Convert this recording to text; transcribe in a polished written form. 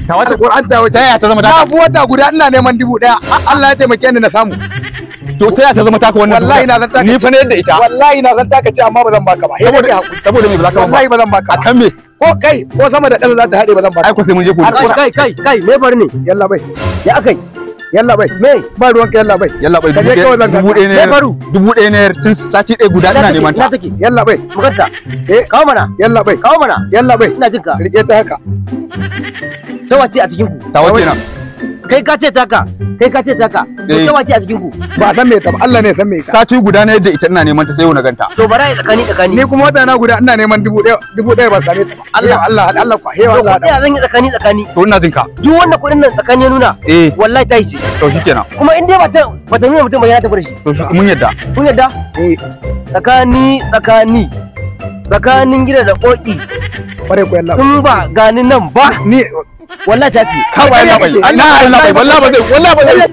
Ta wata Qur'an ta wace. Ta yaya ta zama Na taka? fi wata guda ina neman 1000. Allah ya taimake ni na samu. To ta yaya ta zama taka wannan? Wallahi na zan taka. Ni fa ne yadda ita. Wallahi na zan taka ce amma ba zan baka ba. Saboda saboda me ba za ka ban ba? Wallahi ba zan baka ba. Akan me? Ko kai ko sama da ƙasa za ta haɗe ba zan baka. Ai ko sai mun je kotu. Kai kai kai kai, me faru ne? Yalla bai. Ya akai? Yalla bai. Me? Ba ruwanka yalla bai. Yalla bai Ka je kawai zan 1000 ne. Me faru? 1000 ne tun sati ɗaya guda ina neman Ina ta. take? Yalla bai. Bukatta. Eh. Kawo mana. Yalla bai. Kawo mana. Yalla bai. Ina jin ka. Rike ta haka. Ta wace a cikin ku? Ta wace nan? Kai ka ce taka. Kai ka ce taka. To Eh. ta wace a cikin ku? Ba san me ta ba. Allah ne ya san me ta. Sati guda na yadda ita ina neman ta sai yau na ganta. To bara ya tsakani tsakani. Ni kuma wata na guda ina neman 1000 1000 ban same ta ba. Allah. Allah Allah kwa. Hewa To Allah. kuɗi zan yi tsakani tsakani. To ina jin ka. Duk wannan kuɗin nan tsakani ya nuna. Eh. Wallahi ta yi ce. To shikenan. Kuma in dai ba ta nuna mutum ba ya tafi da shi. To shi mun yadda. Kun yadda? Eh. Tsakani tsakani. Tsakanin gida da koki. Kware ko yalla bai. In ba gani nan ba. Ni Wallahi ta ce. Ka ba yalla bai. Allah yalla bai. Wallahi ba zai. Wallahi ba zai.